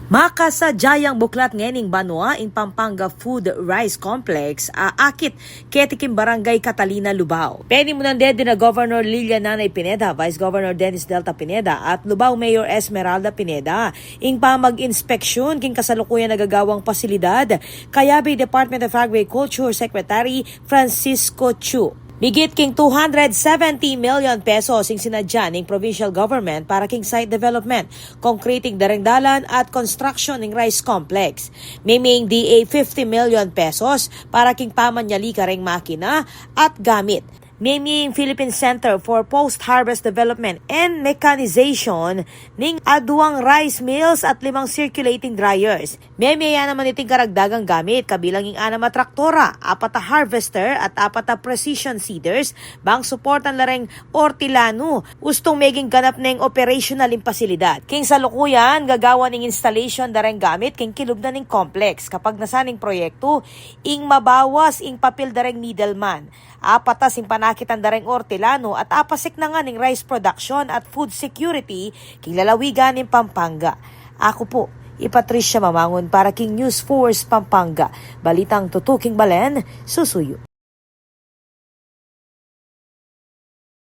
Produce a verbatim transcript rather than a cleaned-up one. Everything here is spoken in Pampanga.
Makasadya yang buklat ngening banua ing Pampanga Food Rice Complex a akit keti king Barangay Catalina, Lubao. Penimunan de dina Governor Lilia Nanay Pineda, Vice Governor Dennis Delta Pineda, at Lubao Mayor Esmeralda Pineda ing pamag-inspeksyon king kasalukuyan a gagawang pasilidad, kayabe i Department of Agriculture Secretary Francisco Chu. Migit king two hundred seventy million pesos ing sinadya ning provincial government para king site development, concreting dareng dalan at construction ning rice complex. Mimie ing D A fifty million pesos para king pamanyali kareng makina at gamit. Mimie ing Philippine Center for Post-Harvest Development and Mechanization ning aduang rice mills at limang circulating dryers. Mimie ya naman iting karagdagang gamit, kabilang ing anam a traktora, apat a harvester at apat a precision seeders, bang suportan la reng ortilanu, ustung meging ganap neng operational ing pasilidad. King salukuyan, gagawan ing installation dareng gamit king kilub na ning complex. Kapag nasan ing proyektu, ing mabawas ing papil dareng middleman, apatas ing panakitan dareng ortilanu at apasiknangan ing rice production at food security king lalawigan ning Pampanga. Aku pu i Patricia Mamangun para king News Force Pampanga. Balitang tutuking balen, susuyu.